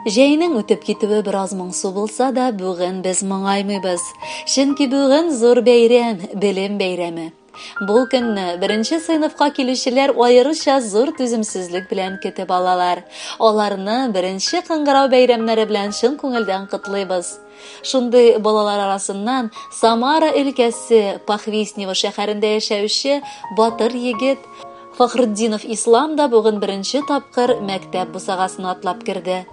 Җәйнең үтеп китүе бераз моңсу булса да, бүген без моңаймыйбыз. Чөнки бүген зур бәйрәм, белем бәйрәме. Бу көнне беренче сыйныфка килүчеләр аеруча зур түземсезлек белән көтеп алалар. Аларны беренче кыңгырау бәйрәмнәре белән чын күңелдән котлыйбыз. Шундый балалар арасыннан Самара өлкәсе Похвистнево шәһәрендә яшәүче батыр егет Фахретдинов Ислам да бүген беренче тапкыр мәктәп бусагасына атлап керде.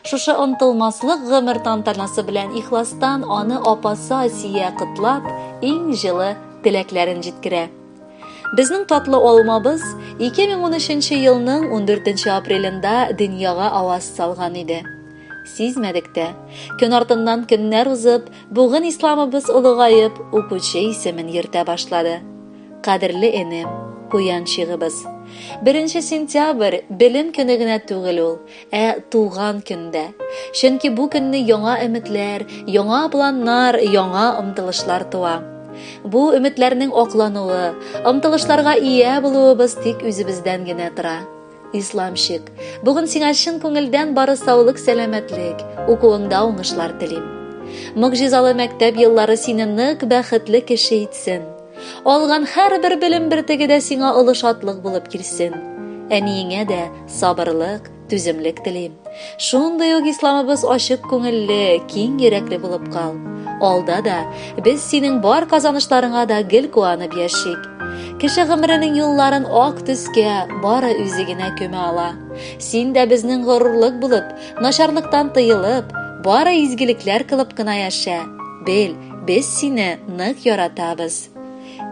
Шушы онтылмаслык гомер тантанасы белән ихластан аны апасы Асия котлап, иң җылы теләкләрен җиткерә. Безнең татлы алмабыз 2013 елның 14 апрелендә дөньяга аваз салган иде. Сизмәдек тә. Көн артыннан көннәр узып, бүген Исламыбыз олыгаеп, укучы исемен йөртә башлады. Кадерле энем, куянчигыбыз. Беренче сентябрь, белем көне генә түгел ул, ә туган көн дә. Чөнки бу көнне яңа өметләр, яңа планнар, яңа омтылышлар туа. Бу өметләрнең аклануы, омтылышларга ия булуыбыз тик үзебездән генә тора. Исламчик, бүген сиңа чын күңелдән бары саулык-сәламәтлек, укуыңда уңышлар телим. Могҗизалы мәктәп еллары сине нык бәхетле кеше итсен. Алган һәрбер белем бөртеге дә сиңа олы шатлык булып килсен. Әниеңә дә сабырлык, түземлек телим. Шундый ук исламыбыз ачык күңелле, киң йөрәкле булып кал. Алда да без синең бар казанышларыңа да гел куанып яшик. Кеше гомеренең юлларын ак төскә бары үзе генә күмә ала. Син дә безнең горурлык булып, начарлыктан тыелып, бары изгелекләр кылып кына яшә. Бел, без сине нык яратабыз.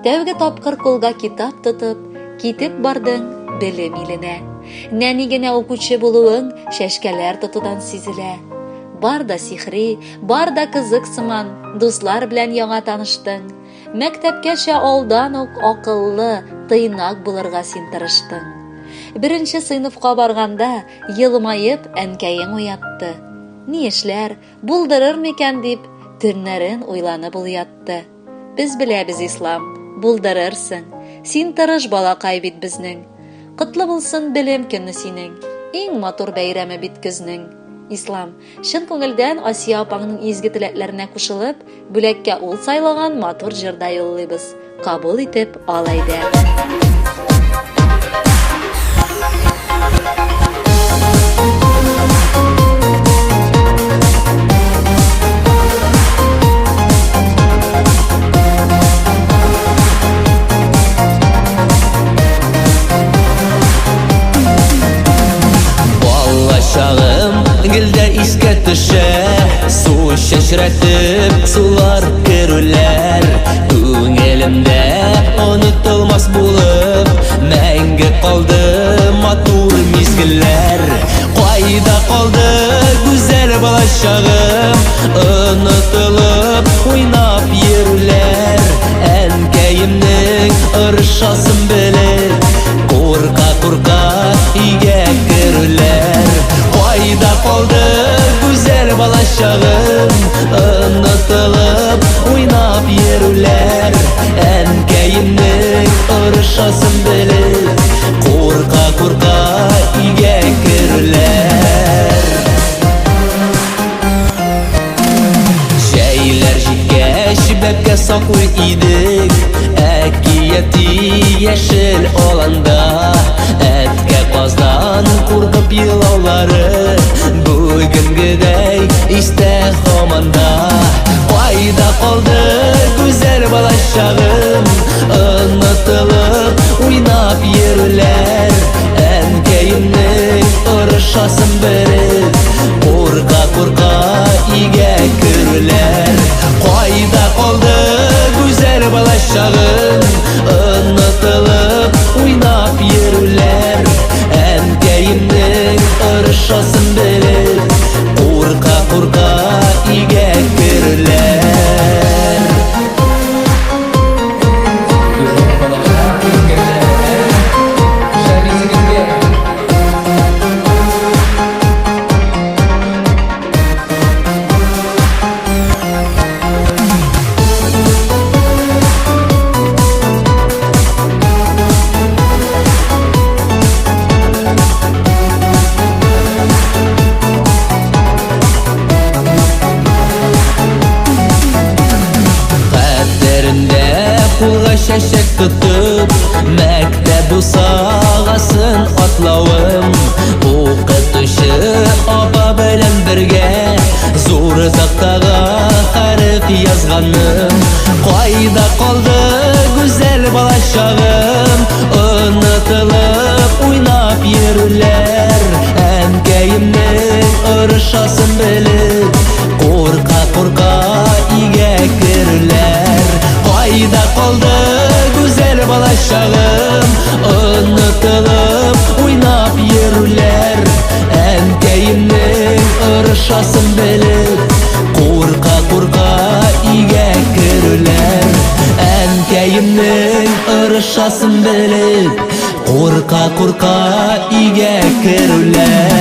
Тәүге тапкыр кулга китап тотып, китеп бардың белем иленә. Нәни генә укучы булуың чәчкәләр тотудан сизелә. Бар да сихри, бар да кызык сыман, дуслар белән яңа таныштың. Мәктәпкәчә алдан ук акыллы, тыйнак булырга син тырыштың. Беренче сыйныфка барганда, елмаеп, әнкәең уятты. Ни эшләр, булдырыр микән дип, төннәрен уйланып ул ятты. Без беләбез, Ислам, булдырырсың. Син тырыш балакай бит безнең. Котлы булсын белем көне синең. Иң матур бәйрәме бит көзнең. Ислам, чын күңелдән Асия апаңның изге теләкләренә кушылып, Бүләккә ул сайлаган матур җыр да юллыйбыз. Кабул итеп ал әйдә. Балачагым гел дә искә төшә Су чәчрәтеп сулар керүләр Күңелемдә онытылмас булып Мәңге калды матур мизгелләр Кайда калды гүзәл балачагым Онытылып уйнап йөрүләр Әнкәемнең ырышасын белеп Курка-курка өйгә керүләр Кайда калды гүзәл балачагым Онытылып уйнап йөрүләр Әнкәемнең орышасын белеп Курка-курка өйгә керүләр Җәйләр җиткәч бәбкә саклый идек Әкияти яшел аланда Әткә каздан куркып елаулары Бүгенгедәй истә һаман да Кайда калды гүзәл балачагым Онытылып уйнап йөрүләр Әнкәемнең орышасын белеп Курка-курка өйгә керүләр Кайда калды гүзәл балачагым Онытылып уйнап йөрүләр Әнкәемнең орышасын белеп Курка-курка өйгә керүләр. чәчәк тотып, мәктәп бусагасын атлавым. Укытучы апа белән бергә зур тактага хәреф язганым. Кайда калды гүзәл балачагым, онытылып уйнап йөрүләр. Әнкәемнең орышасын белеп, курка-курка өйгә керүләр. Кайда калды гүзәл балачагым, онытылып уйнап йөрүләр. Әнкәемнең орышасын белеп, курка-курка өйгә керүләр. Әнкәемнең орышасын белеп, курка-курка өйгә керүләр.